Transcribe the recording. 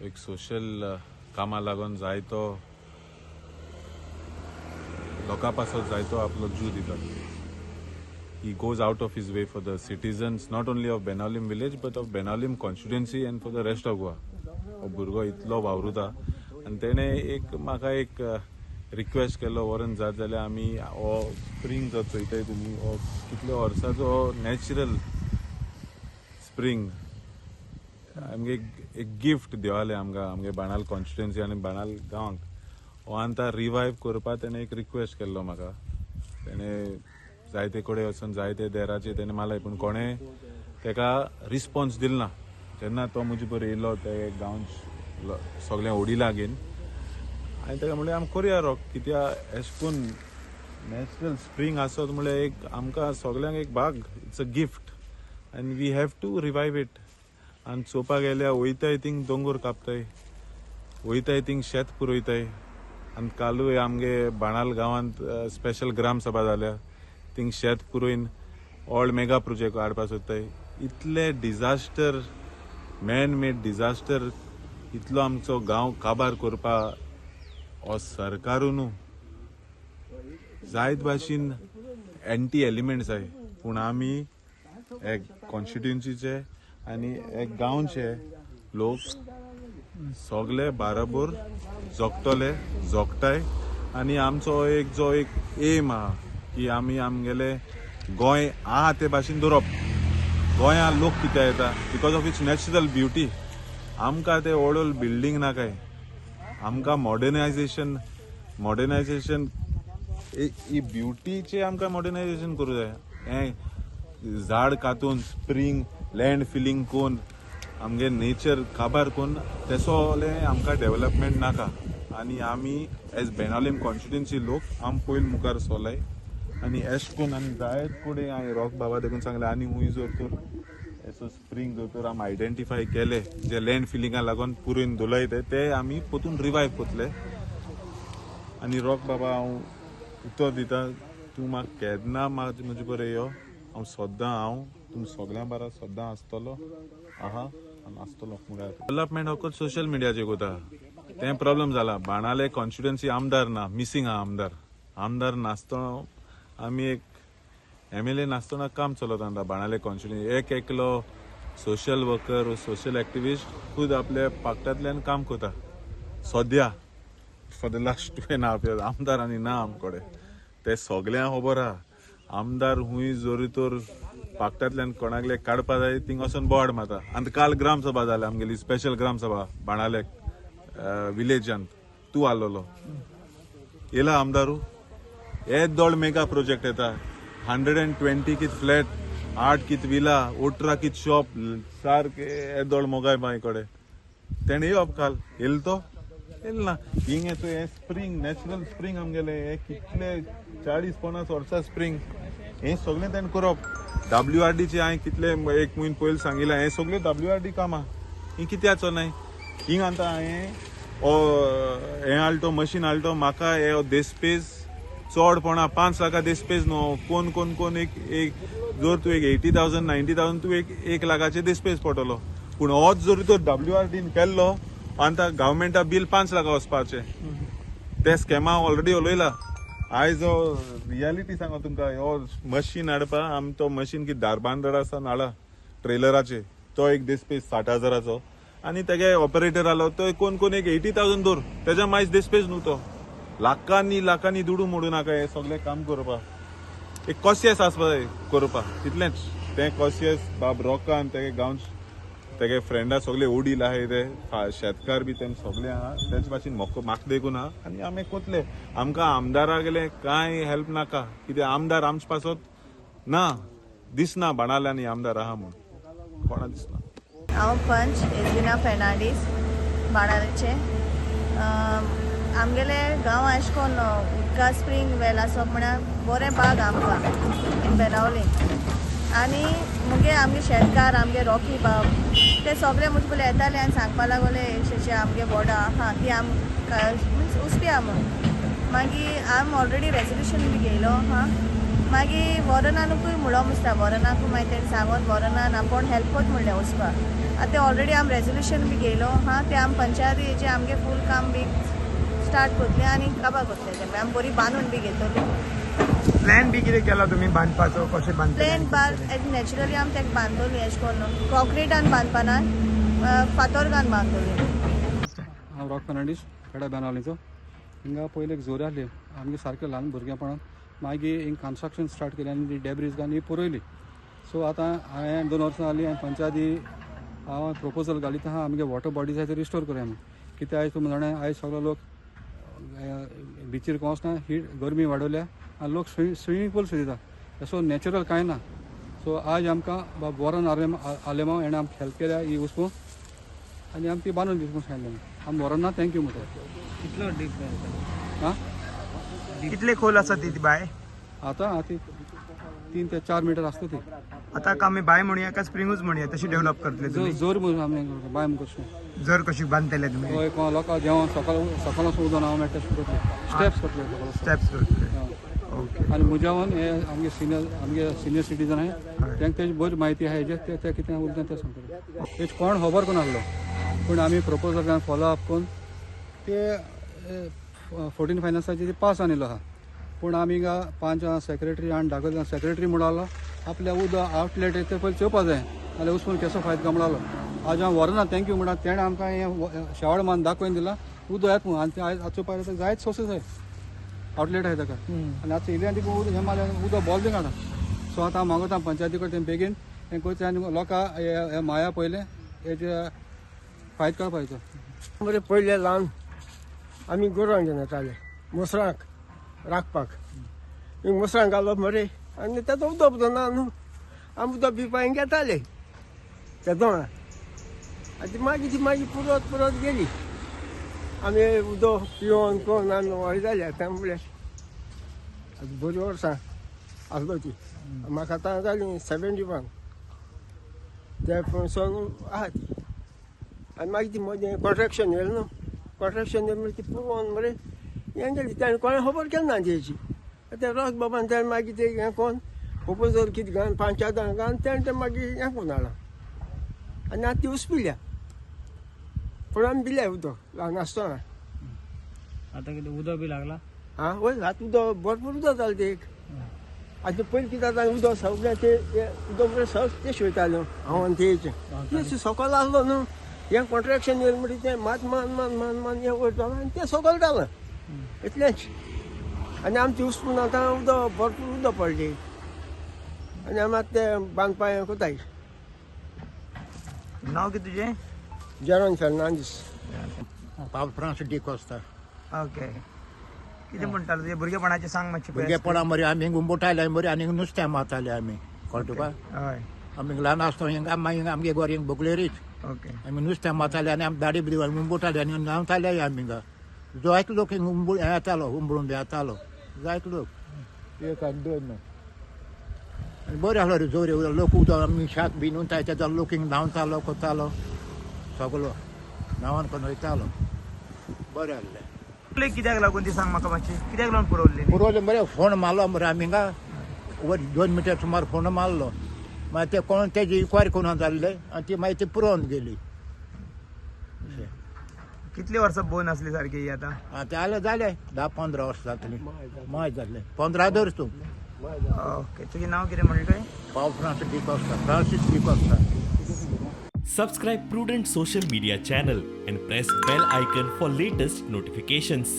एक सोशल कामा लागून जायतो लोकां पासत जायतो आपलो जीव दिता. He goes out of his way for the citizens, not only of Benaulim village, but of Benaulim constituency and for the rest of Goa. हो भुरगो इतलो वावरुता आनी तेणें एक म्हाका एक रिक्वेस्ट केलो, व्हरून जात जाल्यार आमी हो स्प्रींग जो चोयताय तुमी, हो कितल्या वर्साचो नॅचरल स्प्रींग आमगे एक गिफ्ट देवालें आमकां, आमगे बाणाल कॉन्स्टिट्युएन्सी आनी बाणाल गांवांक. हो आतां रिवायव करपाक तेणें एक रिक्वेस्ट केल्लो म्हाका. तेणें जायते कडेन वचून जायते देराचे तेणें मारलें, पूण कोणें तेका रिस्पोन्स दिलो ना. जेन्ना तो म्हजे बरोबर येयलो ते गांव सगळें ओडिला घेवन, आनी तेका म्हणलें आमी करुया रॉक, कित्याक एशें करून नॅचरल स्प्रींग आसत म्हणल्यार एक आमकां सगल्यांक एक भाग, it's a gift and we have to revive it. आनी चोवपाक गेल्यार वयताय थिंग दोंगोर कापताय, वयताय थिंग शेत पुरयताय. आनी कालूय आमगे बाणाल गांवांत स्पेशल ग्राम सभा जाल्या, थिंग शेत पुरोवन ऑल मेगा प्रोजेक्ट हाडपा सोदताय. इतले डिजास्टर, मॅन मेड डिजास्टर, इतलो आमचो गांव काबार करपा हो सरकारू न्हू, जायत भाशेन एंटी एलिमेंट्स आहाय. पूण आमी एक कॉन्स्टिट्युएन्सीचे आनी एक गांवचे लोक सगळे बाराबर जगतले, जगताय. आनी आमचो एक जो एक एम आहा की आमी आमगेले गोंय आहा ते भाशेन दवरप. गोंया लोक कित्याक येता? Because of its natural beauty. आमकां ते व्हड व्हड बिल्डींग नाकाय, आमकां मॉडर्नायजेशन, मॉडर्नायजेशन ही ब्युटीचे आमकां मॉडर्नायजेशन करूं जाय. हें झाड कातून स्प्रींग लँड फिलींग करून आमगे नेचर काबार करून तेसोलें आमकां डेवलपमेंट नाका. आनी आमी एज बेनावलीम कॉन्स्टिट्युएन्सी लोक आम पयलीं मुखार सोलाय आनी एश करून आनी जायत कडेन हांवें रॉक बाबा देखून सांगलें, आनी खूंय जर तर एसो स्प्रींग जर तर आमी आयडेंटिफाय केले जे लँड फिलिंगा लागून पुरोवन दवरलाय ते आमी परतून रिवायव करतले. आनी रॉक बाबा हांव उतर दिता, तूं म्हाका केन्ना म्हजे बरें यो, हांव सद्दां हांव तुम सगळ्यां बारा सद्दां आसतलो आहा आनी आसतलो. डेवलपमेंट फकत सोशल मिडियाचेर कोता तें प्रॉब्लम जाला. बाणाले कॉन्स्टिट्युएन्सी आमदार ना, मिसींग आहा आमदार. आमदार नासतना आमी एक MLA नासतना काम चलत आतां बाणाले कॉन्स्टिट्युएन्सी. एक एकलो सोशल वर्कर, सोशल एक्टिविस्ट खूद आपल्या पाकटांतल्यान काम करता सद्या for the last 2.5 years. आमदार आनी ना आमचे कडेन, ते सगळ्यांक खबर आहा. आमदार खूंय जरी तर पाकटांतल्यान कोणाकले काडपा जाय थिंग वचून बोवाळ मारता. आनी काल ग्रामसभा जाल्या आमगेली, स्पेशल ग्रामसभा बाणाले विलेजांत, तूं आसलेलो येयला आमदारू. येदोळ मेगा प्रोजेक्ट येता, 120 कित फ्लॅट, 8 कित विला, 18 कित शॉप, सारके येदोळ मोगाय माय कडेन. तेणें येवप काल येयलो तो येयलो ना. हिंग येतो हें स्प्रींग, नॅचरल स्प्रींग आमगेलें हें कितले 40-50 वर्सां स्प्रींग, हें सगळें तेणें करप. WRDचे हांवें कितले एक म्हयनो पयलीं सांगिल्लें, हें सगळें WRD कामां ही कित्याक चलनाय. हिंग आतां हांवें हें हाडलो तो मशीन हाडलो तो, म्हाका हे देसपेज चडपणा 5 लाखां देसपेज न्हू, कोण कोण कोण एक एक जर तूं एक 80,000 90,000 तूं एक 1 लाखाचेर देसपेज पडटलो. पूण होच जर तर WRDन केल्लो आतां गव्हर्मेंटा बील 5 लाखां वचपाचें. ते स्कॅमा ऑलरेडी उलयला. आयज हो रियलिटी सांगो तुमकां, हो मशीन हाडपा आमी तो मशीन की धारबांदोडा सावन हाडला ट्रेलराचे, तो एक देसपेज 60,000 आनी तेगे ऑपरेटर आलो तो कोण कोण एक 80,000 दवर, तेज्या मायज देसपेज न्हू तो. लाखांनी लाखांनी दुडू मोडू नाका हें सगळें काम करपाक. एक कॉशियस आसपा जाय करपाक, तितलेंच. तें कॉशियस बाब रॉकान तेगे गांव तेगे फ्रेंडा सगळे ओडील आहाय, ते शेतकार बी तेम सगळे आहा तेच भाशेन म्हाका देखून आहा. आनी आमी कोतले, आमकां आमदारा गेले कांय हेल्प नाका, कित्याक आमदार आमचे पासत ना दिसना बाणाले आनी आमदार आहा म्हूण कोणा दिसना. हांव पंच एजविना फेर्नांडीस बाणालेचे. आमगेले गांव अशें करून उदका स्प्रींग वेल आसप म्हळ्यार बरें बाग आमकां इन बेनावली. आनी मुगे आमगे शेतकार, आमगे रॉकी बाब ते सगळे म्हजे पयलीं येताले आनी सांगपा लागले अशें आमगे बोर्डां आहा ती आमकां मिन्स उसपया म्हूण. मागीर आमी ऑलरेडी रेजोल्युशन बी घेयलो आहा. मागीर वॉरनानूय म्हणलो दिसता, वॉरनाकूय मागीर तेणें सांगोन वॉरनान आपूण हेल्प कोत म्हणलें वचपाक. आतां ते ऑलरेडी आमी रेजोल्युशन बी घेयलो हा, ते आमी पंचायतीचें आमगे फूल काम बी स्टार्ट करतले आनी काबार करतले ते आमी बरी बांदून बी घेतली. प्लॅन बी कितें केला तुमी बांदपाचो, कशें बांदतले? प्लेन बार नॅचरली आमी ताका बांदतली, एशें करून कॉन्क्रिटान बांदपाना, फातोर घालून बांदतली. हांव रॉक फेर्नांडीस, पेडा बेनावलीचो. हिंगा पयलीं एक जोर आहली आमगे सारकें ल्हान भुरगेपणान. मागीर हिंग कन्स्ट्रक्शन स्टार्ट केलें आनी ती डेब्रीज घालून ही पुरयली. सो आतां हांवें 2 वर्सां जालीं हांवें पंचायती हांव प्रपोजल घालीत आहा, आमगे वॉटर बॉडीज आहाय ते रिस्टोर करुया म्हूण. कित्याक आयज तुमी जाणा, आयज सगळे लोक बिचीर वचना, हीट गरमी वाडयल्या आनी लोक स्विमींग पूल सोदिता. सो नॅचरल कांय ना. सो आज आमकां बाब वॉरन आलेमांव हेणें आमकां हेल्प केल्या ही वस्तू आनी आमकां ती बांदून दी म्हूण सांगलें. आमी वॉरना thank you म्हणटा. कितलो डीप? आं, कितले खोल आसा ती बाय? आतां ती 3 ते 4 मिटर आसता ती. आतां आमी बाय म्हणया काय स्प्रिंगूच म्हणया, तशी डेव्हलप करतले तुमी? जोर म्हणून आमी बाय म्हूण करचें. जर कशी बांदतले तुमी? हय, कोण लोकांक जेवण सकाळ सकाळ उदक हांव मेळटा तशें करतले, स्टेप्स करतले सकाळ. स्टेप्स करतले. ओके. आनी म्हज्यावन हे आमगे सिनियर, आमगे सिनियर सिटीजन आहाय, तांकां तेजी बरी म्हायती आहा हेजेर, ते कितें उरता तें सांगतले. तेज कोण खबर करून आहलो, पूण आमी प्रपोजल फॉलो अप करून ते 14 फायनान्साची ती पास जावन येयलो आहा. पूण आमी हिंगा 5 सेक्रेटरी आनी दाखयता, सेक्रेटरी म्हणलो आपल्या उदक आवटलेट ते पयलीं चोवपा जाय, नाल्यार उसपून केसो फायदो काय म्हणलो. आज हांव व्हरना thank you म्हणटा, तेणें आमकां हें शेवाळ मान दाखोवन दिलां उदक येता म्हूण. आनी ते आयज आजचो पळयल्यार जायत सोर्सीस आहाय, आवटलेट आहाय ताका. आनी आतां इल्लें आनी उदक हें मारल्यार उदक बॉल काडटा. सो आतां हांव मागता पंचायती कडेन बेगीन हें करचें आनी लोकां हे माया पयलें हेजे फायदो काडपाचो. मरे पयले ल्हान आमी गोरवां घेवन येताले मुसरांक राखपाक. मुसरांक घालप मरे आनी तेजो उदक ना न्हू, आमी उदक पिवपाक हिंग घेताले तेदोणा. आनी मागीर ती मागीर पुरत पुरत गेली. आमी उदक पिवन करून आमी व्हड जाले. आतां म्हणल्यार आतां बरीं वर्सां आसलो ती. म्हाका आतां जाली 71, ते पसून आहा ती. आनी मागीर ती मदीं कॉन्ट्रेक्शन येयलें न्हू, कॉन्ट्रेक्शन येयलें म्हणल्यार ती पुरोवन मरे हें गेली. तेणें कोणें खबर केली ना तेजी. तें रॉक बाबान तेणें मागीर तें हें कोन्न प्रपोजल कितें घालून पंचायतान घालून तेणें तें मागीर हें करून हाडलां. आनी आतां ती उसपिल्या, पूण आमी दिल्या उदक ल्हान आसतना. आतां कितें उदक बी लागला? आं वय, आतां उदक भरपूर उदक जालें ते एक. आतां पयलीं कितें जाता, उदक सगळें ते उदक मरे सगळें ते शिवयतालें हांव आनी तेचें तें सकयल आसलो न्हू. हें कॉन्ट्रेक्शन येयलें म्हणटकीर तें मात मान मान मान मान हें वयर जालां आनी तें सकयल जालां इतलेंच. आनी आमचें उसपून आतां उदक भरपूर उदक पडलें आनी आमी आतां तें बांदपा हें कोताय. नांव कितें तुजें? जेरोन फेर्नांडीस. पावल फ्रांस डिकोस्ता. ओके, कितें म्हणटालो तुजें भुरगेपणाचें सांग मातशें. भुरगेपणा मरे आमी हिंग उंबोटाले मरे आनी नुस्तें मारताले आमी, कळ्ळें तुका? हय. आमी ल्हान आसतना हिंगा मागीर आमगे गोर हिंग बोगलेरीच. ओके. आमी नुस्तें मारताले आनी आमी दाडी बी उंबोटाले आनी न्हांवताले आमी हिंगा. जायते लोक हिंग उंबळ हें येतालो, उंबळून बी येतालो जायते लोक, एक आनी दोन न्हू. आनी बरें आसलो रे जोर, लोक उदक आमी शाक बी न्हय तेजो लोक हिंग न्हांवतालो कोतालो सगलो न्हांवन करून वयतालो, बरें आसलें. कित्याक लागून ती सांग म्हाका मातशी, कित्याक लागून पुरवल्ली? पुरवले मरे फोण मारलो मरे आमी हिंगा, वर 2 मिटर सुमार फोण मारलो. मागीर ते कोण तेजी इन्क्वायरी करून जाल्ले आनी ती मागीर ती पुरोवन गेली. कितली वर्सां बोन आसली सारकी ही आतां? आं ते जालें जालें 10-15 वर्सां जातलीं, माय जातलें 15 धर तूं. ओके, तुजें नांव कितें म्हणलें तुवें? पावल Francis D'Costa, Francis D'Costa. Subscribe Prudent Social Media channel and press bell icon for latest notifications.